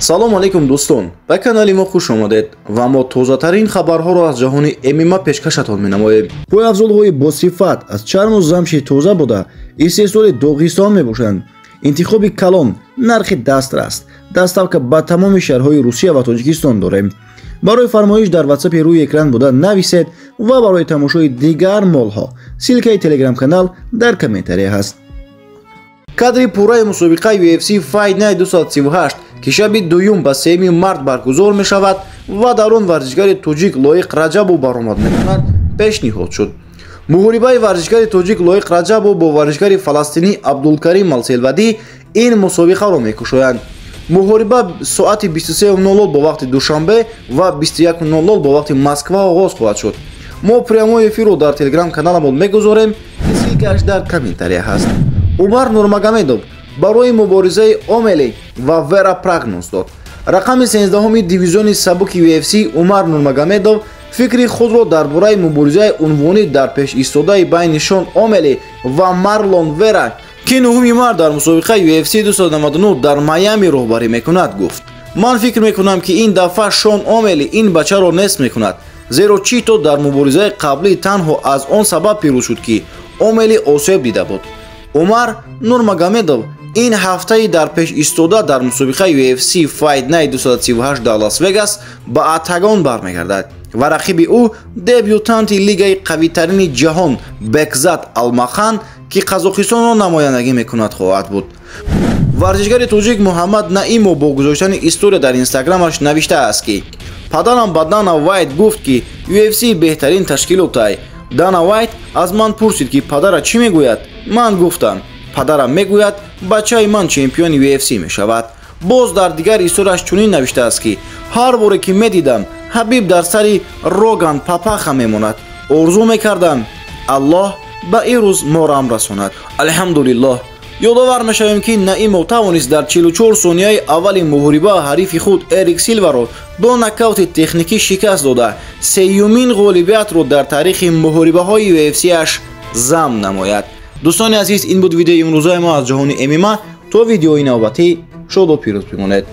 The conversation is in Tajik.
Салом алейкум, дӯстон! Ба канали мо хуш омадед ва мо тозатарин хабарҳоро аз ҷаҳони ММА пешкашатон менамоем. Пойафзолҳои босифат аз чарму замши тоза буда, истеҳсоли Доғистон мебошанд. Интихоби калон, нархи дастрас, доставка ба тамоми шаҳрҳои Русия ва Тоҷикистон дорем. Барои фармоиш дар ватсапи рӯи экран буда нависед ва барои тамошои дигар молҳо ссылкаи телеграм-канал дар комментария ҳаст. Кадри пурраи мусобиқаи UFC Fight Night 238, ки шаби дуюм ба 3 март баргузор мешавад ва дар он варзишгари тоҷик Лоиқ Раҷабов баромад мекунад, пешниҳод шуд. Муҳорибаи варзишгари тоҷик Лоиқ Раҷабов бо варзишгари фаластинӣ Абдулкарим Алселвадӣ ин мусобиқаро мекушоянд. Муҳориба соати 23:00 бо вақти Душанбе ва 21:00 бо вақти Москва оғоз хоҳад шуд. Мо прямой эфирро дар телеграм-каналамон мегузорем, ссылкааш дар комментария ҳаст. Умар Нурмагомедов барои муборизаи Омели ва Вера прогноз дод. Рақами 13-уми дивизиони сабуки UFC Умар Нурмагомедов фикри худро дар бораи муборизаи унвонӣ дар пеш истодаи байни Шон Омели ва Марлон Вера, ки 9 март дар мусобиқаи UFC 299 дар Майами роҳбарӣ мекунад, гуфт: «Ман фикр мекунам, ки ин дафъа Шон Омели ин бачаро нест мекунад, зеро Чито дар муборизаи қаблӣ танҳо аз он сабаб пирӯз шуд, ки Омели осеб дида буд». Умар Нурмагомедов ин ҳафтаи дар пеш истода дар мусобиқаи UFC Fight Night 238 дар Лас-Вегас ба октагон бармегардад ва рақиби ӯ дебютанти лигаи қавитарини ҷаҳон Бекзат Алмахан, ки Қазоқистонро намояндагӣ мекунад, хоҳад буд. Варзишгари тоҷик Муҳаммад Наимов бо гузоштани история дар инстаграмаш навиштааст, ки падарам ба Дана Вайт гуфт, ки UFC беҳтарин ташкилотай. Дана Вайт аз ман пурсид, ки падара чӣ мегӯяд? Ман гуфтам, падарам мегӯяд, бачаи ман чемпиони UFC мешавад. Боз дар дигар историяш чунин навиштааст, ки ҳар боре ки медидам, Ҳабиб дар сари Роган папаха мемонад, орзу мекардам, Аллоҳ ба ин рӯз морам расонад. Алҳамдулиллоҳ. Ёдовар мешавем, ки Наимов тавонист дар 44 сонияи аввали муҳориба ҳарифи худ Эрик Силваро бо нокаути техникӣ шикаст дода, сеюмин ғолибиятро дар таърихи муҳорибаҳои UFC-аш зам намояд. Дӯстони азиз, ин буд видеои имрӯзаи мо аз ҷаҳони ММА. То видеои навбатӣ шоду пирӯз бимонед.